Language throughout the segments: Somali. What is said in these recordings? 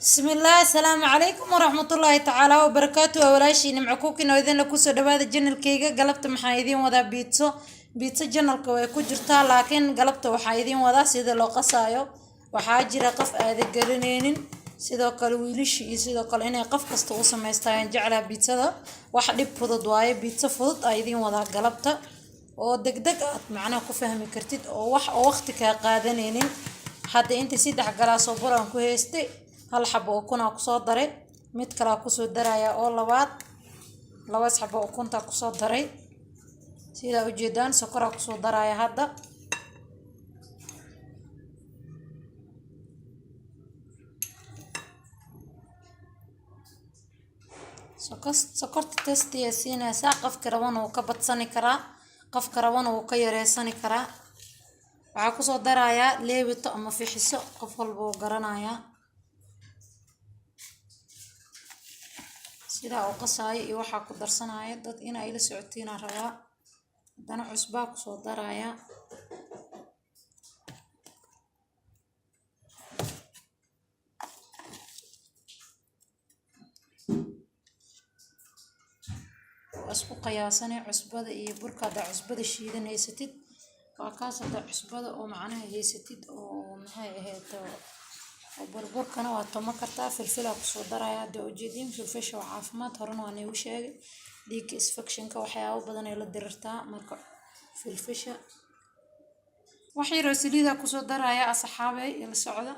Bismillaah, asalaamu calaykum waraxmatullaahi tacaala wabarakaatu. Waa walaashii Nimco Cooking oo idinla kusoo dhawaada channelkayga. Galabta maxaa idiin wadaa? Pizza. Pizza channelka way ku jirtaa, laakiin galabta waxaa idiin wadaa sida loo qasaayo. Waxaa jira qof aada garanaynin, sidoo kale wiilasha iyo sidoo kale inay qof kasta u samaystaan jeclaa pizzada. Wax dhib fudud waaye, pizza fudud aa idiin wadaa galabta oo degdeg aad macnaha ku fahmi kartid oo wax oo waqti kaa qaadanaynin. Hadda inta 3 galaas oo bur aan ku haystay, hal xabo ukun aa kusoo daray, mid kalaa kusoo daraya oo labaad, laba xabo ukunta kusoo daray. Sidaa ujeedaan, sokoraa kusoo daraya hadda. Sokorta taste ay siinaysaa. Qofka rabana wuu ka badsani karaa, qofka rabana wuu ka yareysani karaa. Waxaa kusoo darayaa leebito ama fixiso, qof walba wuu garanayaa. Sidaa u qasaayo iyo waxaa ku darsanaya dad inay ila socotiin aan rabaa. Haddana cusbaa kusoo darayaa. Waa isku qiyaasanay cusbada iyo burka. Haddaa cusbada shiidanaysatid, waa kaas. Haddaa cusbada oo macnaha haysatid oo maxay ahayd oo burburkana waa toma kartaa. Filfilaa kusoo daraya hadda ujeedin. Filfisha waa caafimaad, horena waa niigu sheegay. Dhiigga infectionka, waxyaabo badan ay la dirirtaa. Marka filfisha wax yaroo saliida kusoo daraya. Asxaabey, ila socda.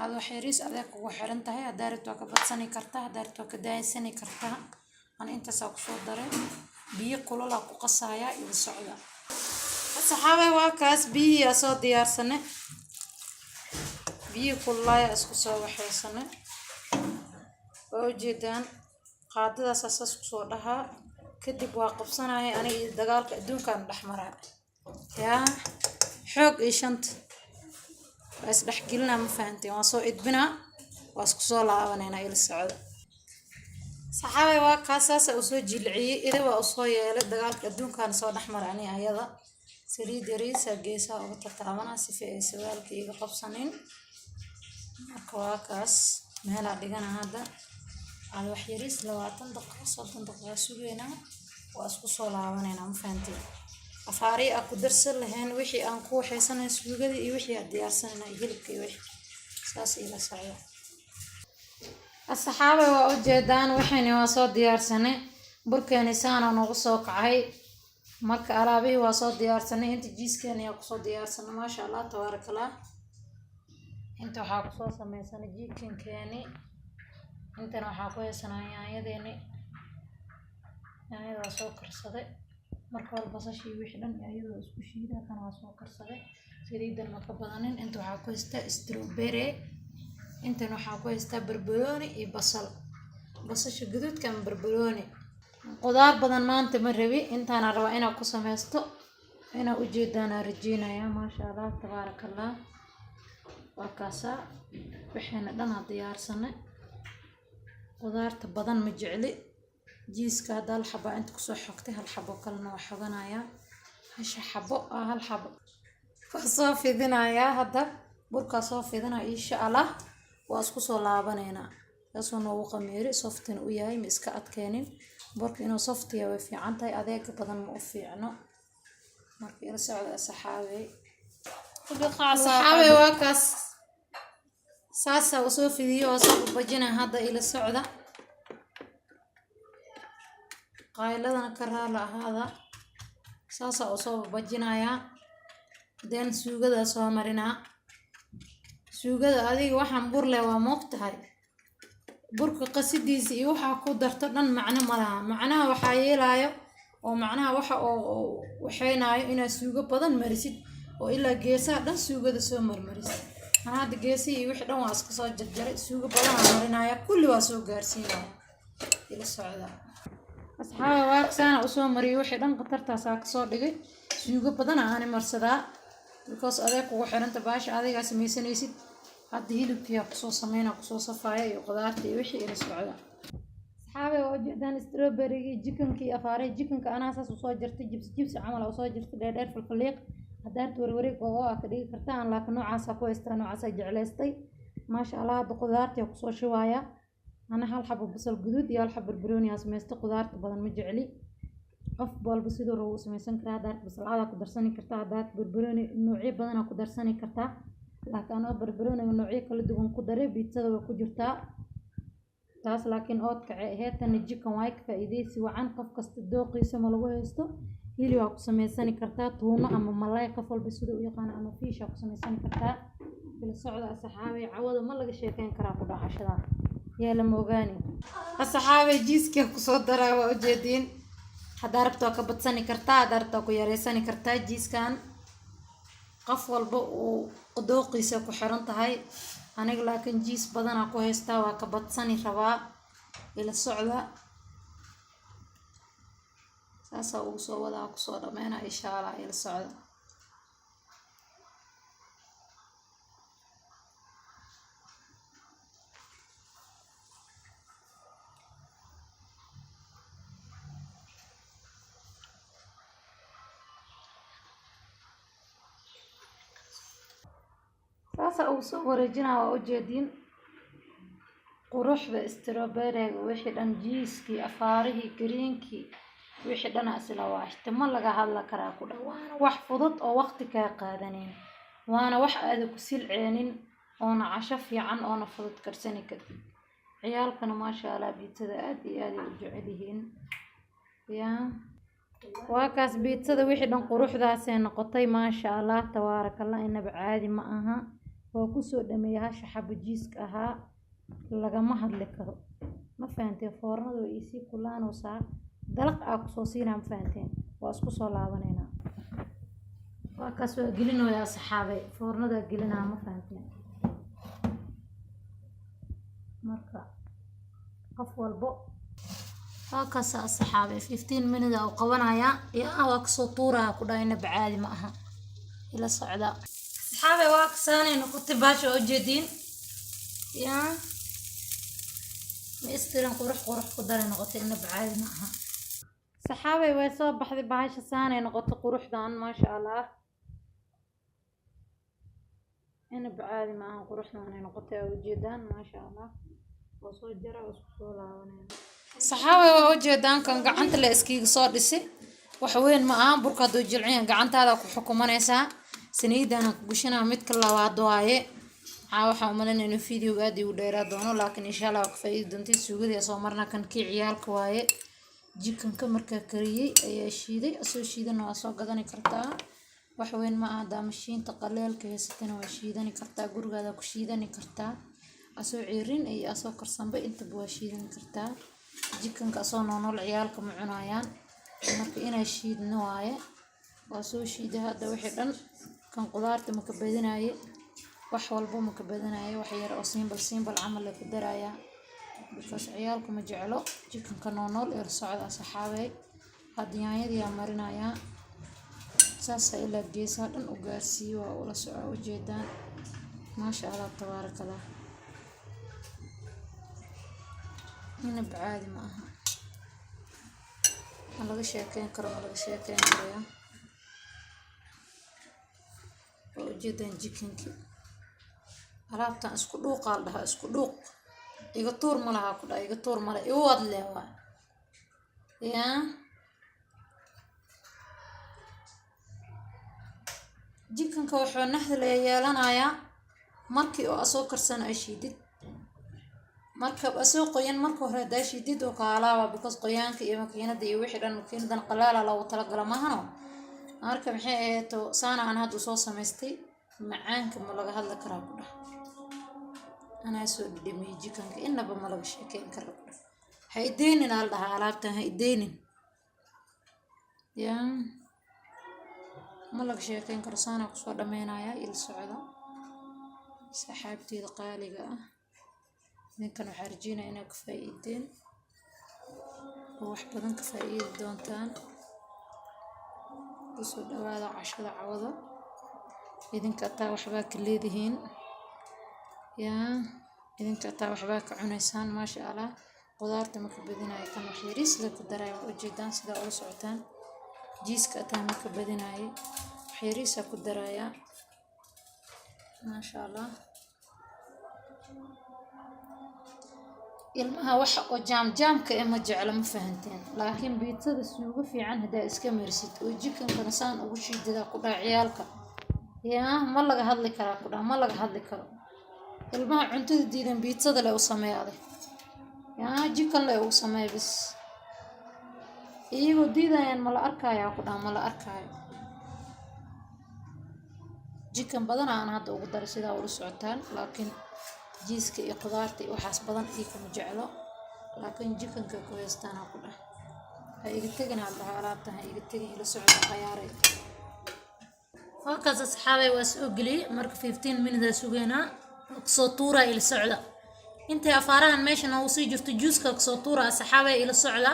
Aad wax yariis adeeg kugu xiran tahay. Haddaa rabto waa ka badsani kartaa, haddaa rabto waa ka daaysani kartaa. Ani intaasaa kusoo daray. Biyo kululaa ku qasaya, ila socda. Asxaabey, waa kaas, biyihii aa soo diyaarsanay, biyihii kululaaya isku soo waxaysanay. Waa ujeedaan, qaadadaas saas kusoo dhahaa, kadib waa qabsanaya. Aniga iyo dagaalka adduunkaan dhex maraa yaa xoog iyo shanta waa isdhexgelinaa, ma fahanteen? Waa soo idbinaa, waa isku soo laabanaynaa, ila socda. Saxaabay, waa kaas, saasa usoo jilciyey, ida waa usoo yeelay. Dagaalka adduunkaan soo dhex mara ani ayada. Saliid yariisa geesaha uga tataabanaa sifa ay sawaalka iga qabsanin. Marka waa kaas, meelaa dhigana hadda. Aad wax yariis 20 daqiiqo, 30 daqiiqo sugeynaa, waa isku soo laabanaynaa, ma fahanteen? Afaari aa ku darsan lahayn wixii aan ku waxaysanay, suugadii iyo wixii aan diyaarsanayna, hilibka iyo wixii saas ila socda. Asxaabay, waa ujeedaan, waxayna waa soo diyaarsanay. Burkeeni saana noogu soo kacay. Marka alaabihii waa soo diyaarsanay. Inta cheesekeeni ayaa kusoo diyaarsanay, maasha Allah tabaarakallah. Inta waxaa kusoo sameysanay chickenkeeni, intana waxaa ku haysanaa yaanyadeeni. Yaanyada waa soo karsaday marka hore, basashii wixii dhan iyadoo isku shiida kana waa soo karsaday. Saliidan ma ka badanin. Inta waxaa ku haystaa strawberry, intan waxaa ku haystaa barbarooni iyo basal, basasha gaduudka ama barbarooni. Qudaar badan maanta ma rabi, intaana rabaa inaa ku sameysto. Inaa ujeedaanaa rajeynaya. Maasha Allah tabaaraka Allah. Waa kaasaa, waxayna dhan aa diyaarsanay. Qudaarta badan ma jecli. Cheeseka hadda hal xabo inta kusoo xogtay, hal xabo kalena waa xoganayaa. Hasha xabo ah, hal xabo waa soo fidinayaa hadda. Burkaa soo fidinaya, insha Allah waa isku soo laabanaynaa. Saasuu noogu qameeri, softina u yahay, ma iska adkeenin. Burka inuu soft yahay way fiican tahay, adeega badan ma u fiicno. Marka ila socda, asxaabey. Asxaabey, waa kaas, saasaa usoo fidiyo, waa soo babajina hadda, ila socda. Qayladana ka raala ahaada. Saasaa usoo babajinayaa, then suugadaa soo marinaa. Suugada adiga waxaan bur leh waa moog tahay. Burka qasidiisa iyo waxaa ku darto dhan macno ma laha. Macnaha waxaa yeelaayo oo macnaha waxa oo waxeynaayo inaad suugo badan marisid oo ilaa geesaha dhan suugada soo marmarisid. Ana hadda geesihii iyo wixii dhan waa iska soo jarjaray, suugo badanaa marinaya, kulli waa soo gaarsiinaya, ila socda. Asxaaba, waagsaana usoo mariyay wixii dhan, khatartaasaa kasoo dhigay. Suugo badana aani marsadaa because adeeg kugu xiranta baasha adigaa samaysanaysid. Hadda hilibkiyaa kusoo sameynaa, kusoo safaaya iyo qudaarta iyo wixii, ila socda. Asxaabe, waa ujeedaan strawberrygii, chickenkii, afaarey chickenka anaa saas usoo jartay, jibsi jibsi camal usoo jartay, dheerdheer, falfaliiq. Haddaad warwareeg oo aa ka dhigi kartaa aan, laakiin noocaasaa ku haystaa, noocaasaa jeclaystay, maasha Allah. Hadda qudaartii kusoo shubaaya. Ana hal xabo basal guduud iyo hal xabo barbarooni aa samaystay. Qudaarta badan ma jecli, qof walba siduu rabo u samaysan karaa. Haddaad basal cadaa ku darsani kartaa, haddaad barbarooni noocyo badanaa ku darsani kartaa, laakiin anoo barbarooniga noocyo kala duwan ku daray. Pizzada way ku jirtaa taas, laakiin oodkacay ahayd. Tana chicken waay. Ka faa'iidaysi wacan. Qof kasta dooqiisa ma lagu haysto. Hilib waa ku samaysani kartaa, tuuno ama malay, qof walba siduu u yaqaano, ama fish aa ku samaysani kartaa. Ila socda, asxaabay. Cawada ma laga sheekeyn karaa ku dhacashada, yaa lama ogaani. Asxaabay, cheese-kii kusoo daraa, waa ujeediin. Haddaa rabto waa ka badsani kartaa, haddaa rabto waa ku yareysani kartaa cheese-kan. Qof walba uu dooqiisa ku xiran tahay. Aniga laakiin cheese badanaa ku haystaa, waa ka badsani rabaa. Ila socda, saasaa ugu soo wadaa, kusoo dhameynaa insha Allah. Ila socda. Saasaa ugu soo wareejinaa, waa ujeediin quruxda strawberry-ga, wixii dhan, cheese-kii, afaarihii, green-kii, wixii dhan isla waashte. Ma laga hadla karaa ku dhan. Waana wax fudud oo waqti kaa qaadanin, waana wax aada ku silceenin, oona casho fiican oona fudud karsani kartid. Ciyaalkana, maasha Allah, pizzada aad iyo aad ay u jecel yihiin. Yaa waa kaas pizzada, wixii dhan quruxdaasay noqotay, maasha Allah, tabaarakallah. Inaba caadi ma aha. Waa kusoo dhameeyay hasha xabo cheese-ka ahaa, lagama hadli karo. Ma fahanteen? Foornada way isii kulaanaysaa, dalaq aa kusoo siinaa. Ma fahanteen? Waa isku soo laabaneynaa. Waa kaas, waa gelinooyaa, asxaabay, foornadaa gelinaa. Ma fahanteen? Marka qof walbo waa kaasa, asxaabay, 15 minute aa u qabanayaa. Yaa waa kasoo tuuraya ku dhahay, inaba caadi ma aha. Ila socda, asxaabay. Waa kasaanay noqotay baasha, oo ujeediin. Yaa ma istirin, qurux qurux ku daray noqotay, inaba caadi ma aha. Saxaabay, way soo baxday bahasha, saanay noqotay quruxdan, maasha Allah. Inaba caadi ma aha, quruxdan ay noqotay, aa ujeedaan, maasha Allah. Waa soo jara, waa isku soo laabanayna. Saxaabay, waa ujeedaan, kan gacanta la iskiga soo dhisi, wax weyn ma aha. Burka hadduu jilciya, gacantaada ku xukumanaysaa. Saliidana ku gushanaa. Midka labaad waaye. Waxaa umaleynaya inuu videoga aad igu dheeraa doono, laakiin insha Allah waa ka faa'iidi doontiin. Suugadii soo marna, kan kii ciyaalka waaye. Chickenka markaa kariyey ayaa shiiday, asoo shiidana waa soo gadani kartaa. Wax weyn ma aha. Hadaa mashiinta qaleelka haysatana waa shiidani kartaa, gurigaada ku shiidani kartaa. Asoo ciirin iyo asoo karsanba intaba waa shiidani kartaa. Chickenka asoo noolnool ciyaalka ma cunayaan, marka inaa shiidno waaye. Waa soo shiiday hadda wixii dhan. Kan qudaarta ma ka badinaye, wax walbo ma ka badinaye, wax yar oo simple simple camal la ku darayaa, because ciyaalka ma jeclo chickenka noolnool. Ee la socda, asxaabey. Hadda yaanyadii yaa marinayaa, saasa ilaa geesaha dhan u gaarsiiyo. Waa ula soco, ujeedaan, maasha Allah, tabaaraka Allah, inaba caadi ma aha. Ma laga sheekeyn karo, ma laga sheekeyn karaya. Waa ujeedaan chickenkii. Alaabtan isku dhuuqaa la dhahaa, isku dhuuq. Iga tuur ma laha ku dhaha, iga tuur male, igu wad leh waa yaa. Chickenka wuxuu naxdi yeelanayaa markii oo asoo karsan ay shiidid. Marka asoo qoyan marka hore hadaa shiidid, oo ka halaaba, because qoyaanka iyo makiinada iyo wixii dhan, makiinadan qalaala loogu talagala maahano. Marka maxay ahayd, saana aan hadda soo samaystay, macaanka ma laga hadli karaa ku dhah. Anaa soo dhadhamiyey chickenka, inaba ma laga sheekeyn karaa ku dhah. Ha ideynin aa la dhahaa alaabtan, ha ideynin. Yaa ma laga sheekeyn karo. Saanaa kusoo dhameynayaa. Il socda, saxaabteyda qaaliga ah. Idinkan waxaa rajeynaya inaad ka faa'iideen oo wax badan ka faa'iidi doontaan. Kusoo dhawaada cashada cawada. Idinka ataa waxbaa ka leedihiin, yaa idinka ataa waxbaa ka cunaysaan, maasha Allah. Qudaarta marka badinayo, kan wax yariis la ku daraya, waa ujeedaan sidaa ula socotaan. Cheese-ka ataa marka badinayo, wax Waxyariisa ku darayaa, maasha Allah. Ilmaha waxa oo jaamjaamka eh ma jecla, ma fahanteen? Laakiin pizzada suugo fiican haddaa iska marisid oo chickenkana saan ugu shiididaa, ku dhaha ciyaalka, yaa ma laga hadli karaa, ku dhaha ma laga hadli karo. Ilmaha cuntada diidan pizzada le u sameeya adig, yaa chicken le ugu sameeya bis. Iyagoo diidayaan ma la arkayaa, ku dhaha ma la arkaayo. Chicken badan aan hadda ugu daray sidaa ula socotaan, laakiin cheeseka iyo qudaarta iyo waxaas badan iyo kama jeclo, laakiin chickenka ku haystaan, ku dhah. Ha iga tegin, ha dhaho alaabtan, ha iga tegin, ila socda khayaaray. Halkaas asxaabay waa soo geliyey. Marka 15 minutes aa sugeynaa, kasoo tuuraa, ila socda. Intay afaarahan meesha noogu sii jirto, juuska kasoo tuura, asxaabay, ila socda.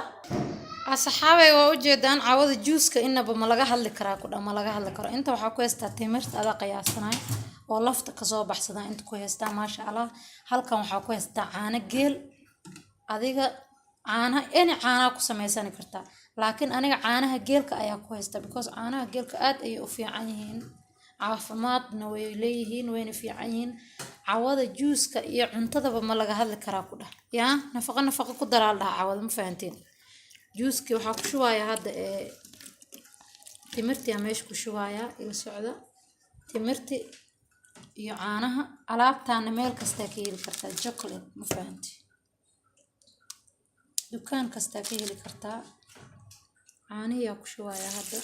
Asxaabay, waa ujeedaan cawada juuska inaba ma laga hadli karaa, ku dha ma laga hadli karo. Inta waxaa ku haystaa timirta adaa qiyaasanay oo lafta kasoo baxsadaa inta ku haystaa, maasha Allah. Halkan waxaa ku haystaa caano geel. Adiga caanaha any caanaha ku samaysani kartaa, laakiin aniga caanaha geelka ayaa ku haystaa, because caanaha geelka aad ayay u fiican yihiin, caafimaadna way leeyihiin, wayna fiican yihiin. Cawada juuska iyo cuntadaba ma laga hadli karaa, ku dhah. Yaa nafaqo nafaqo ku daraa la dhahaa cawada, ma fahanteen? Juuskii waxaa ku shubayaa hadda ee timirtii aa meesha ku shubayaa, ila socda. Timirti iyo caanaha, alaabtaana meel kastaa ka heli kartaa, chocolate, ma fahanti? Dukaan kastaa ka heli kartaa. Caanihi aa ku shubayaa hadda.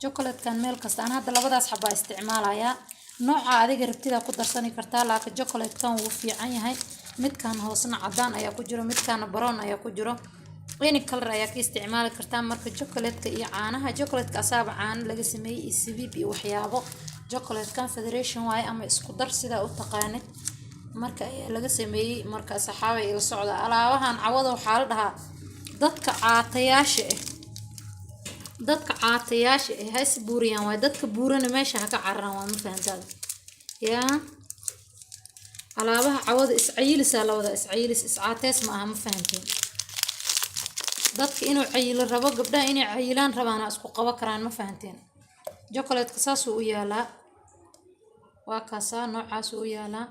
Chocolatekan meel kasta, aan hadda labadaas xabaa isticmaalayaa. Nooca adiga rabtidaa ku darsani kartaa, laakiin chocolatekan wuu fiican yahay. Midkan hoosna cadaan ayaa ku jiro, midkaana brown ayaa ku jiro. Any color ayaa ka isticmaali kartaa. Marka chocolateka iyo caanaha, chocolateka asaaba caano laga sameeyey iyo sabiib iyo waxyaabo. Chocolatekan federation waaye ama isku dar sidaa u taqaanid, marka ayaa laga sameeyey. Marka saxaabay, ila socda. Alaabahan cawada waxaa la dhahaa dadka caatayaasha ah, dadka caatayaasha ah ha is buuriyaan waay, dadka buurana meesha ha ka cararaan waa, ma fahantaada? Yaa alaabaha cawada iscayilisaa la wadaa, iscayilis, iscaatees ma aha, ma fahanteen? Dadka inuu cayilo rabo, gabdhaha inay cayilaan rabaana isku qabo karaan, ma fahanteen? Chocolatka saasuu u yaalaa, waa kaasaa, noocaasuu u yaalaa,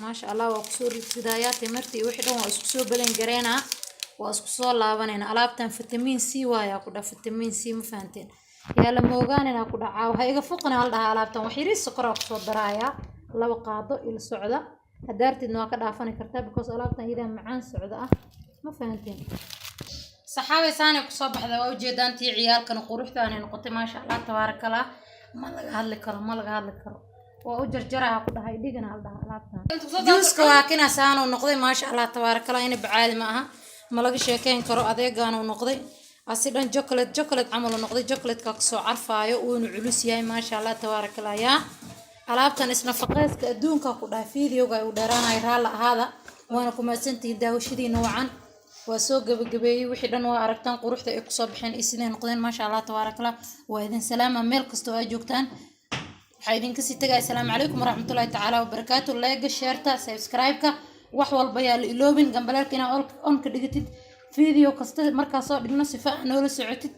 maasha Allah. Waa kusoo ridridayaa timirta iyo wixii dhan, waa isku soo balen gareynaa, waa isku soo laabanayna. Alaabtan vitamin C waayaa, ku dhah, vitamin C, ma fahanteen? Yaa la moogaanina, ku dhacaa ha iga fuqina hal dhahaa. Alaabtan wax yariis sokoraa kusoo daraayaa, 2 qaado, ila socda. Hadaartidna waa ka dhaafani kartaa, because alaabtan iyadaa macaan socda ah, ma fahanteen? Saxaabay, saanay kusoo baxda, waa ujeedaan. Tii ciyaalkana quruxdaanay noqotay, maasha Allah, tabaarakallah. Ma laga hadli karo, ma laga hadli karo. Waa u jarjaraha, ku dhahay dhigana hal dhaha. Alaabtan juuska waa kina saanuu noqday, maasha Allah, tabaarakallah. Ina bacaadi ma aha, ma laga sheekeyn karo. Adeegaanuu noqday asi dhan chocolate, chocolate camal uu noqday. Chocolateka kasoo carfaayo, wuuna culus yahay, maasha Allah, tabaarakallah. Yaa alaabtan isnafaqeedka adduunka, ku dhahay. Videoga ay u dheeraanaya, raalla ahaada, waana ku mahadsantihiin daawashadiina wacan. Waa soo gabagabeeyey wixii dhan, waa aragtaan quruxda ay kusoo baxeen iyo siday noqdeen, maasha Allah, tabaarakallah. Waa idin salaama meel kastoo aad joogtaan. Waxaa idinka sii tagaya asalaamu calaykum waraxmatullahi tacaala wabarakaatu. Likega, shareta, subscribe-ka, wax walba yaa la iloobin. Gambaleelka inaa on ka dhigatid, video kasta markaa soo dhigno sifa aa noola socotid.